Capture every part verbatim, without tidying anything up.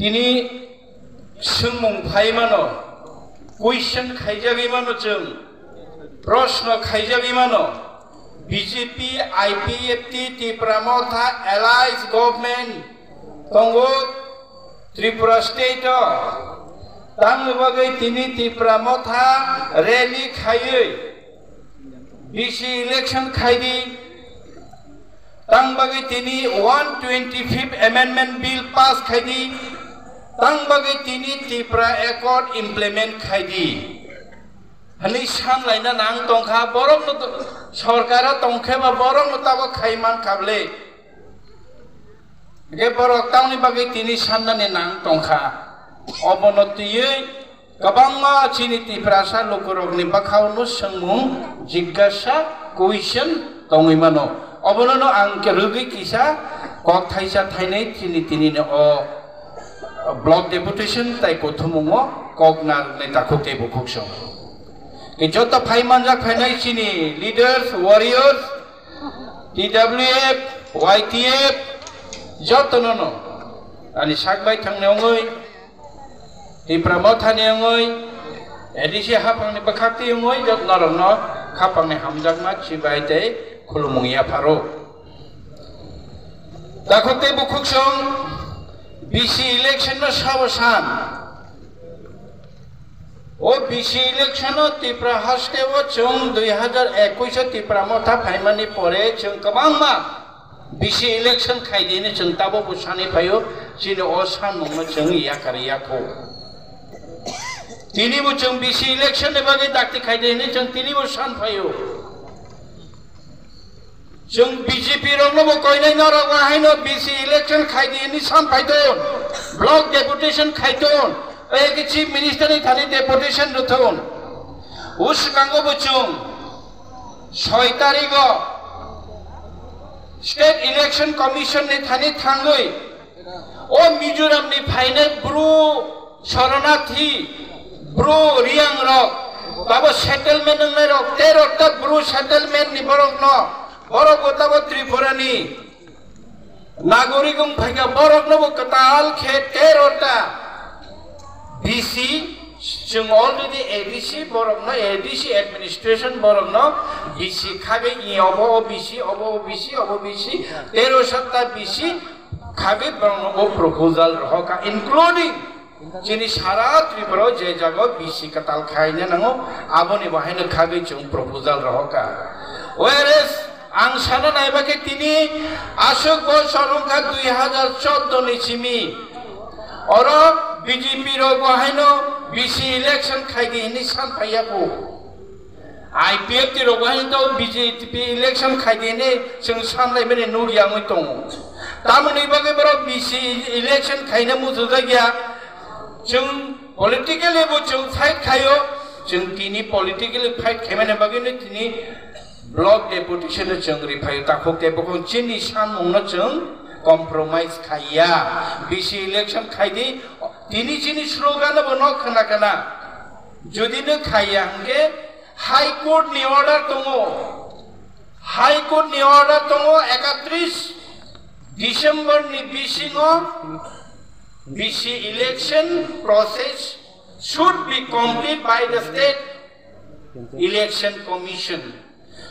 Tini swngmung phai mano, question khaijagwi mano chwng, proshno khaijagwi mano, B J P, I P F T, Tipra Motha, alliance government tongo Tripura state o, tangni bagwi tini Tipra Motha rally khaiwi B C election khaidi, tang bagwi tini one twenty-fifth amendment bill pass khaidi, tang bagwi tini Tipra Accord implement khaidi. Hwnwi sanlaina nang tongkha, borokno to-, sorkaro tongkhe ba borokno tabok khai mankha bwle. Hwnkhe borok tamni bagwi tini sannani nang tongkha. Obono twiwi kwbangma chini Tiprasa lukurokni bwkhao no swngmung, jigyasa, question tongwi mano. Obono no ang khe rwgwi kisa kok thaisa thainwi chini tinini o block deputation tai kothumungo kok narwknai takhuk tei bukhuk song. Tei joto phai manjak phainai chini leaders, warriors, T W F, Y T F, jotono no ani sak bai thangni wngwi, Tipra Mothani wngwi, A D C haphangni bwkhak twi wngwi, jot norokno khapangni hamjakma chibai tei khulumung yapharo. Takhuk tei bukhuk song B C election no sabo san. O B C election o Tipra haste o chwng dui hazar ekush o Tipra Motha phaimani pore chwng kwbangma B C election khaidi hwnwi chwng tabok bo sanwi phaio, chini o sanmungno chwng yakar yakho. Tini bo chwng B C election ni bagwi dakti khaidi hwnwi chwng tini bo san phaio. Chwng B J P rokno bo koinai norok bo haino B C election khaidi hwnwi san phaiton, block deputation khaiton, eke chief minister ni thani deputation rwthon. O swkango bo chwng soi tarigo State Election Commission ni thani thangwi o Mizoram ni phainai bru Sharanarthi, bru Riang rok, tabo settlement wngnai rok, tero ta bru settlement ni borok no, borok bo tabo Tripura ni nagorik wng phaikha, borok no bo kwtal khe tero ta B C, chwng already A D C borok no, A D C administration borok no B C khabe i obo O B C, obo O B C, obo B C, tero satta B C khabe borok no bo proposal rohoka, including chini sara Tripura o je jaga o B C kwtal khaina nango, aboni bo haino khagwi chwng proposal rohoka. Whereas ang sana naiba khe tini aswk bosor wngkha dui hazar chordo ni simi, oro B J P rok bo haino B C election khaidi hwnwi san phaiya kho. I P F T rok bo haino to B J P election khaidi hwnwi chwng sanlaimani nukya wngwi tongo. Tamoni bagwi borok B C election khaina muchujak ya. Chwng politically bo chwng fight khaio, chwng tini politically fight khaimani bagwino tini block deputation no chwng riphaio, takhuk tei bukhuk chini sanmungno chwng compromise khaiya. B C election khaidi, tini chini slogan bo no khna khna. Jodi no khaiya hwnkhe High Court ni order tongo, High Court ni order tongo, ekatrish December ni bisingo B C election process should be complete by the State Election Commission.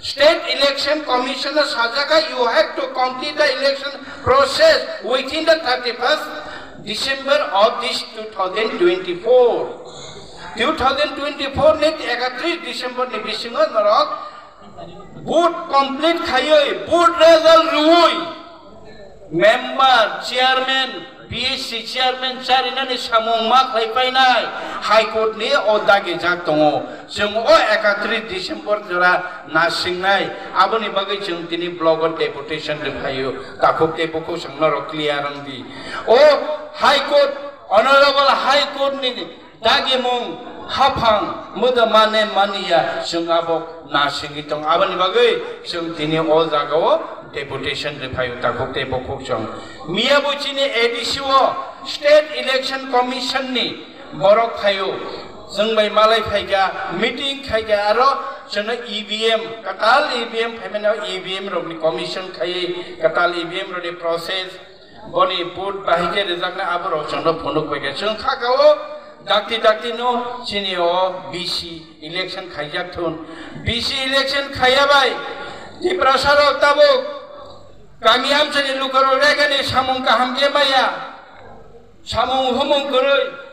State Election Commission o sajaka, "You have to complete the election process within the thirty-first December of this two thousand twenty-four." Two thousand twenty-four ni ekatrish December ni bisingo norok vote complete khaiwi, vote result rwui member, chairman, B S C chairman charinani samung ma khlai painai High Court ni o dagijak tongo. Chwng o ekatrish December jora nasingnai, aboni bagwi chwng tini block o deputation rwphaio. Takhuk tei bukhuk chwng norok clear wngdi. O High Court, Honorable High Court ni dagimung haphang mwda mane maniya chwng abo nasingwi tong. Aboni bagwi chwng tini o jaga o deputation rwphaio, takhuk tei bukhuk chwng. Miya bo chini A D C o State Election Commission ni borok phaio, chwng bai malai phaikha, meeting khaikha, aro chwngno E V M, kwtal E V M phaimano, E V M rokni commission khaiwi kwtal E V M rokni process, Boni vote bahai khe rijaknai aborok chwngno phunuk bai khe chwng kha kao dakti dakti no chini o B C election khaijak thun. B C election khaiya bai Tiprasa rok tabuk kami amchani lukurok regani samung kaham khe maya, samung humung kwrwi.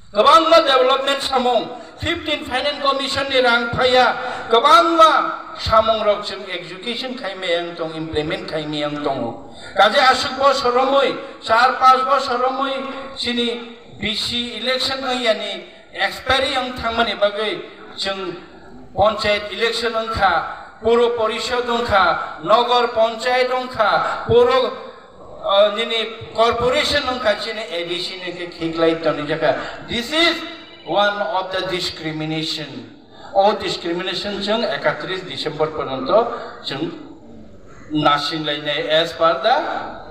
Kwbangma development samung, fifteen Finance Commission ni rang phaiya, kwbangma samung rok chwng execution khai maya wng tong, implement khai maya wng tongo. Kaje aswk bosor romwi, char panch bosor romwi chini B C election wngya ni expiry wng thangmani bagwi chwng panchayat election wngkha, puro porishod wngkha, nogor panchayat wngkha, puro Ah, nini corporation wngkha chini A D C ni khe khiklai tonwi jakha. This is one of the discrimination. O discrimination chwng ekatris December porjonto chwng nasinglai nai as per the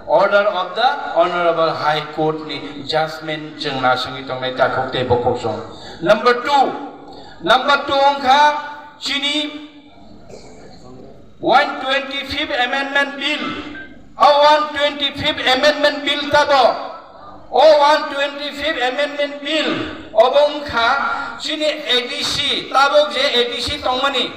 order of the Honorable High Court ni judgment chwng nasingwi tongnai takhuk tei bokhok song. Number two, number two wngkha chini One twenty-fifth Amendment Bill. O one twenty-fifth Amendment Bill tabo. O one twenty-fifth Amendment Bill. Obo wngkha chini A D C, tabuk je A D C tongmani.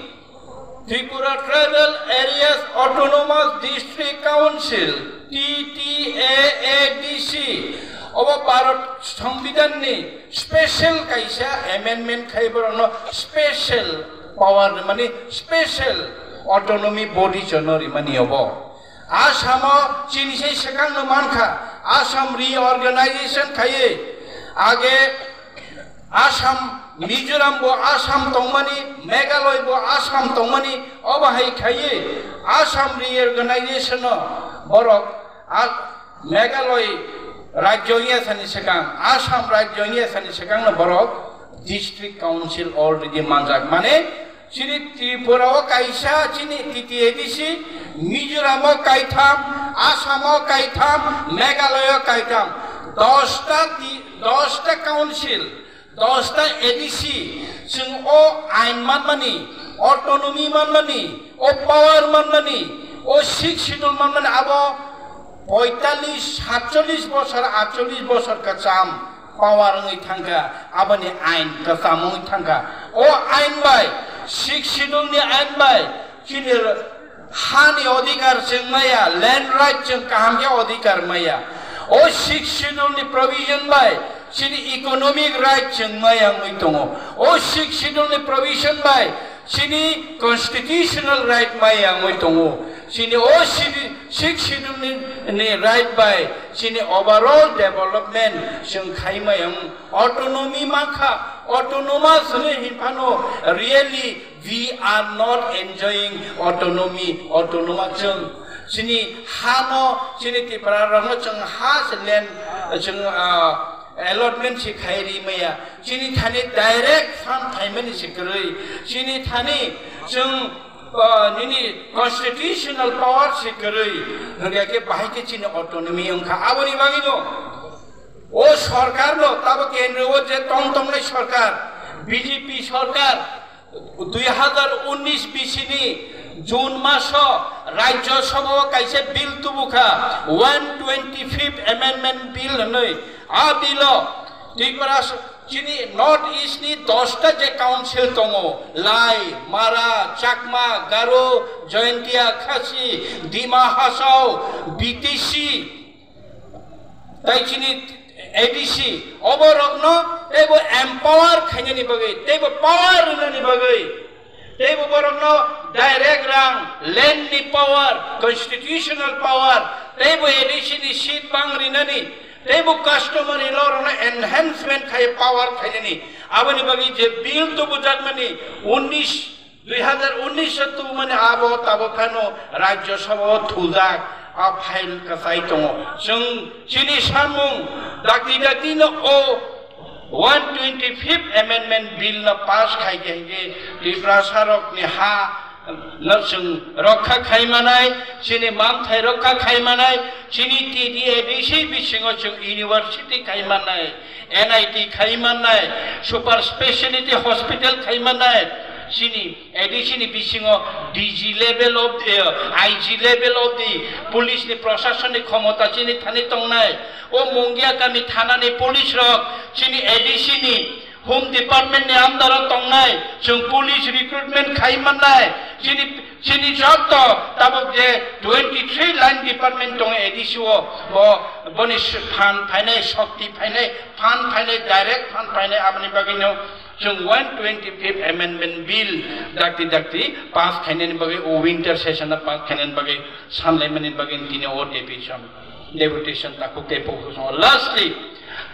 Tripura Tribal Areas Autonomous District Council, T T A A D C. Obo Bharat Songbidanni special kaisa amendment khai borokno special power rimani, special autonomy body jono rimani obo. Assamo chini se swkangno mankha, Assam reorganization khaiwi age Assam, Mizoram bo Assam tongmani, Meghalaya bo Assam tongmani, obo hai khaiwi Assam reorganization no borok a-, Meghalaya rajyo wngya sani swkang, Assam rajyo wngya sani swkang no borok district council already manjak. Mane chini Tripura o kaisa, chini T T A D C, Mizoram o kaitham, Assam o kaitham, Meghalaya o kaitham, dosta ti-, dosta council, dosta A D C, chwng o ain manmani, autonomy manmani, o power manmani, o sixth schedule manmani abo poitallis, satchollis bosor, atchollis bosor kwcham power wngwi thangkha, aboni ain kwcham wngwi thangkha. O ain bai, sixth schedule ni ain bai, chini hani odhikar chwng maya, land right chwng kaham khe odhikar maya. O sixth schedule ni provision bai, chini economic right chwng maya wngwi tongo. O sixth schedule ni provision bai, chini constitutional right maya wngwi tongo. Chini o sidi-, sixth schedule ni, ni right bai chini overall development chwng khai maya wng-, autonomy mankha, autonomous hwnwi hinphano really we are not enjoying autonomy, autonomous chwng chini hano, chini Tipra rokno chwng ha se land, chwng, ah, allotment se khai ri maya. Chini thani direct fund phaimani se kwrwi. Chini thani chwng, ah, nini constitutional power se kwrwi. Hwnkhe khe bahai khe chini autonomy wngkha. Aboni bagwino o sorkarno tabo kendro o je tong tongnai sorkar, B J P sorkar, dui hazar unnish bisini June maso Rajya Sabha o kaisa bill tubukha, one twenty-fifth Amendment Bill hwnwi. A bill o Tripura s-, chini North East ni dosta je council tongo, Lai, Mara, Chakma, Garo, Jaintia, Khasi, Dima Hasao, B T C, Tai chini A D C, oborokno teibo empower khainani bagwi, teibo power rwnani bagwi, teibo borokno direct rang, land ni power, constitutional power, teibo A D C ni seat bang rinani, teibo customary law rokno enhancement khai power khainani. Aboni bagwi je bill tubujakmani unnish Dui hazar unnish o tubumani abo tabo phano Rajya Sabha o thujak, a file kwchai tongo. Chwng chini samung dakti dakti no o one twenty-fifth Amendment Bill no pass khai khe hwnkhe Tiprasa rokni ha no chwng rokha khai manai, chini mamthai rokha khai manai, chini T T A D C bisingo chwng university khai manai. N I T khai mannai, super speciality hospital khai mannai, Chini A D C ni bisingo D G level of the, I G level of the police ni, proshasoni khomota chini thani tongnai. O Mungia kami thana ni police rok chini A D C ni Home Department ni under o tongnai. Chwng police recruitment khai mannai. Chini, chini jotto tabuk je twenty three line department tongo A D C o, bo, boni s-, phan phainai, shokti phainai, phan phainai, direct phan phainai, aboni bagwi no chwng one twenty-fifth Amendment Bill dakti dakti pass khainani bagwi, o winter session o pass khainani bagwi sanlaimani bagwi tini o deputation, deputation takhuk tei pokhuk songo. Lastly,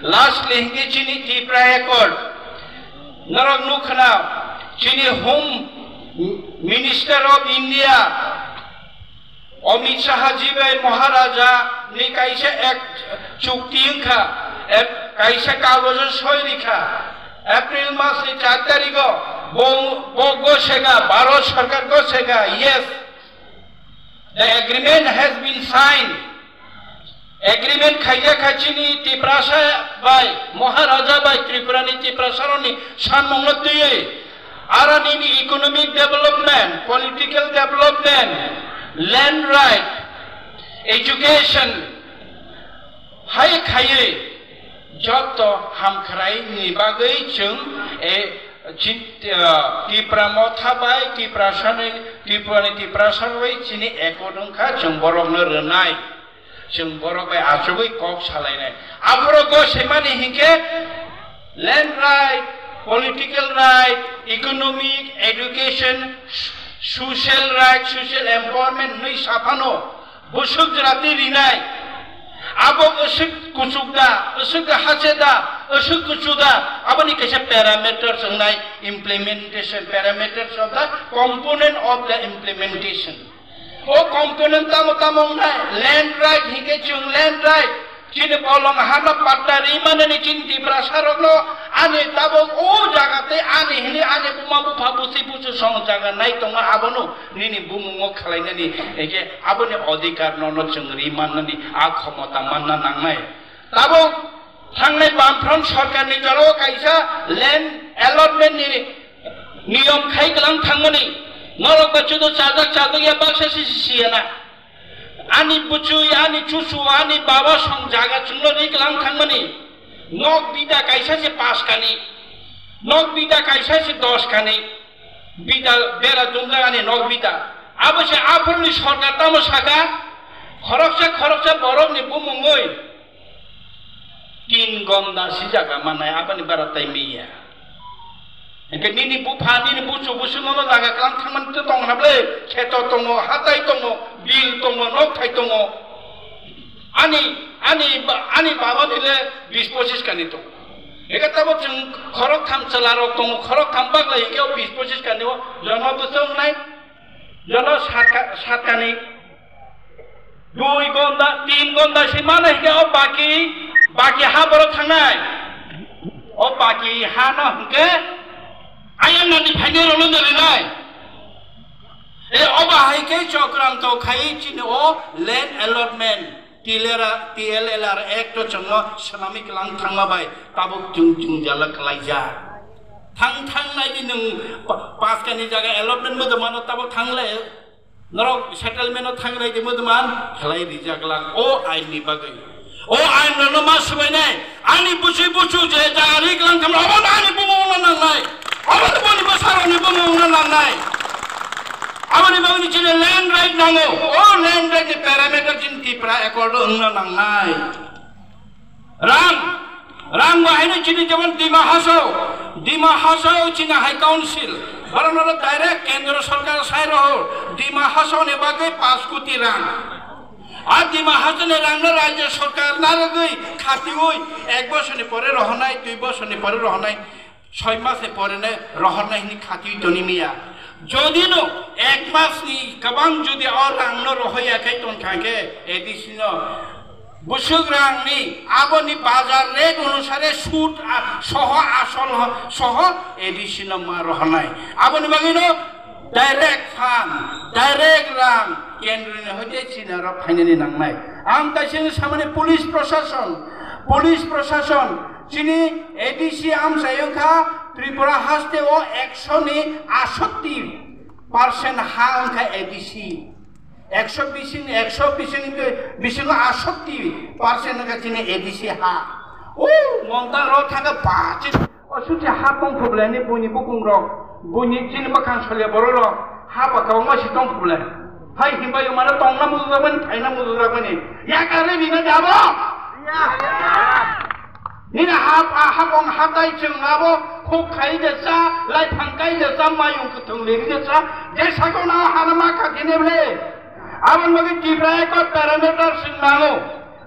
lastly hinkhe chini Tipra Accord, norok nukhna chini Home Minister of India, Amit Shah ji bai Maharaja ni kaisa ek chukti wngkha, ek kaisa kagojo soi rikha. April mas ni char tarigo bo, bo go sega, Bharat Sarkar go sega, yes, the agreement has been signed. Agreement khaijak kha chini Tiprasa bai, Maharaja bai, Tripura ni Tiprasa rok ni samung no twiwi, aro nini economic development, political development, land right, education, hai khaiwi jotto hamkhrai ni bagwi chwng, e, chin-, ah, Tipra Motha bai Tiprasa ni, Tripura ni Tiprasa bai chini accord wngkha, chwng borok no rwnai. Chwng borok bai achugwi kok salainai. Aphuru go semani hinkhe land right, political right, economic, education, social right, social empowerment hwnwi saphano bwswk jwrati rinai. Abo bwswk kuchuk da, bwswk hache da, bwswk kuchu da, aboni kaisa parameters wngnai, implementation parameters of the component of the implementation. O component tamo tamo wngnai, land right hinkhe chwng land right, chini bolong hano patta ri manani chini Tiprasa rokno ani tabuk o jaga tei ani hini ani buma bupha busi busu song jaga nai tongo abono nini bumungo khwlainani hinkhe aboni odhikar nono chwng ri mannani a khomota manna nangnai. Tabuk thangnai Bamfront sorkarni jorao kaisa land allotment ni niyom khai kwlang thangmani, norok ba chudo chajak chajak ya baksa si si ya na. Ani buchui, ani chuchu, ani baba song jaga chwngno ri kwlang thangmani, nok bida kaisa se pas kani, nok bida kaisa se dos kani, bida bera dungjak ani nok bida. Abo se aphurni sorkar tamo saka, khoroksa khoroksa borokni bumungwi tin gonda si jaga manai, aboni bara tai miya. Hinkhe nini bupha, nini buchu, busu nono jaga kwlang thangmani to tong na ble, kheto tongo, hatai tongo, bil tongo, nok thai tongo. Ani, ani ba-, ani baba ni le bis pochis kani tongo. Hinkhe tabo chwng khorok tham chwla rok tongo, khorok tham bagla hinkhe o bis pochis kani o jono bwswng nai, jono satka-, satkani. Dui gonda, tin gonda se mano hinkhe o baki, baki ha borok thangnai. O baki ha no hinkhe ayang nani phainai rokno no rinai. E o ba hai khe chokranto khai chini o land allotment, T L R, T L L R Act o chwngno swnamwi kwlang thangma bai tabuk chwng chwng jala kwlaijak. Thang thang nai di nwng pa-, paskani jaga allotment mo mano tabuk thangle. Norok settlement o thangrai di muduman khlai rijak lang o ain ni bagwi. O ain rokno ma swbainai, ani buchwi buchu je jaga ri klang thangma, obo no ani bumung no nangnai, obo no boni bwsa rokni bumung no nangnai. Aboni bagwi chini land right nango, o land right ni parameter chini Tipra Accord o wngna nangnai. Rang, rang bo haino chini jemon Dima Hasao, Dima Hasao chini High Council, borokno direct kendro sorkar sai rohor, Dima Hasao ni bagwi paanch koti rang. A Dima Hasao ni rangno rajya sorkar narwgwi khatiui ek bosorni pore rohornai, dui bosorni pore rohornai. Soi mas ni pore ne rohornai hini khatiui toni miya. Jodi no ek mas ni kwbang jodi o rang no rohoya khai ton thangkhe A D C no busuk rang ni aboni bazar rate onusare sud a-, soho asol ho-, soho A D C no ma rohornai. Aboni bagwi no direct fund, direct rang kendro ni hoite chini aro phainani nangnai. Ang kaisa samani police proshashon, police proshashon Chini A D C amchai wngkha Tripura haste o ekso ni asotti percent ha wngkha A D C. Ekso bising, ekso bising, bisingo asotti percent wngkha chini A D C ha. O monta ro thangkha ba chini osuti ha tong phublani buini bukung rok, buini chini makhang solia borok rok ha ba kwbangma si tong phublai. Hai himbai mano tongna mujujakmani, thaina mujujakmani. Yakare rina jabo. Nini hap, a hapong hatai chwng abo khuk khai de cha, lai phang kai de cha, mayung kwthwng liri de cha, je sakona hana ma kha kene ble. Aboni bagwi Tipra Accord parameter chwng nango.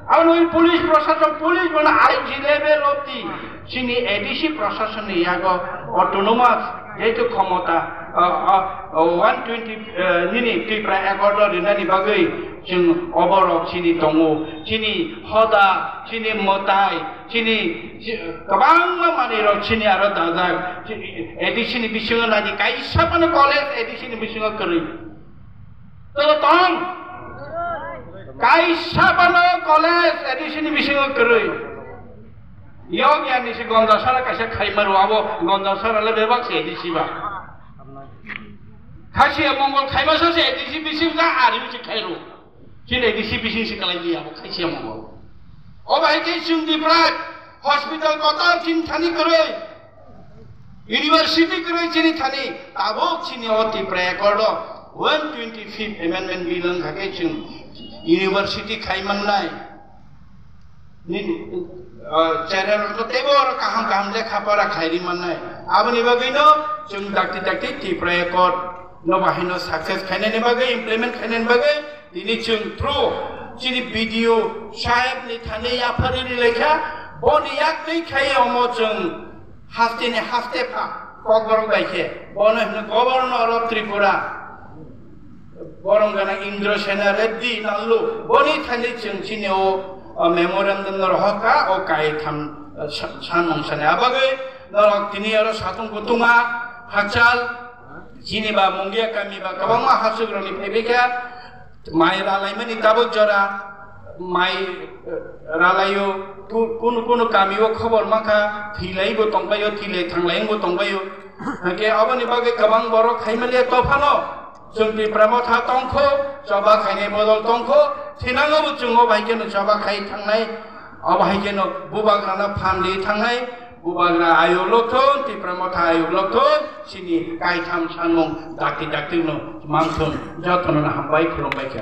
Aboni bagwi police prosason, police bono I G level of the chini A D C prosason ni yago autonomous jehetu khomota, uh, uh, uh, one twenty, uh, nini Tipra Accord o rinani bagwi chwng oborok chini tongo, chini hoda, chini mwtai, chini, chi-, kwbangma manwirok chini aro dajak. Chi-, A D C ni bisingo naidi kaisa phano college A D C ni bisingo kwrwi. Tolo tong? Kaisa phano college A D C ni bisingo kwrwi. Yog ya ni si Gondasara kaisa khaima rw abo Gondasara le bebak se A D C ba. Khasiya Mongol khaima sa se A D C bising ja ari se khairo. Chini A D C bising se kalai liya bo Khasiya Mongol. O bai ke chwng Tipra hospital kotor chini thani kwrwi. University kwrwi chini thani tabuk chini o Tipra Accord o one twenty fifth amendment bill wngkha khe chwng university khai mannai. Nini, uh, chera rok to teibo oro kaham kaham lekha pora khairi mannai. Aboni bagwino chwng dakti dakti Tipra Accord no bahino success khainani bagwi, implement khainani bagwi tini chwng through chini B D O saheb ni thani yaphari ri lekha, boni yak twi khai omo chwng haste ni haste pha kokborok bai khe bono hino Governor of Tripura. Borong gana Indra Sena Reddy Nallu, boni thani chwng chini o, o memorandum no rohor kha, o kai tham, o sa-, samung sani. Abagwi norok tini oro satung kutunga hakchal, chini ba Mungia kami ba kwbangma hasukrokni phaibai kha, mai ralaimani tabuk jora, mai, eh, ralaio, ku-, kunu kunu kamio khobor mankha, thwilaibo tongbaio, thwilai thanglaimbo tongbaio. Hake aboni bagwi kwbang borok khaimaliya tophano. Chwng Tipra Motha tongkho, choba khainai bodol tongkho, thinango bo chwng o bai kheno choba khai thangnai, o bai kheno bubagrano phan di thangnai, bubagra ayuk lokthon, Tipra Motha ayuk lokthon, chini kaitham sanmung dakti dakti no mangthon, jotono hambai khulumbai kha.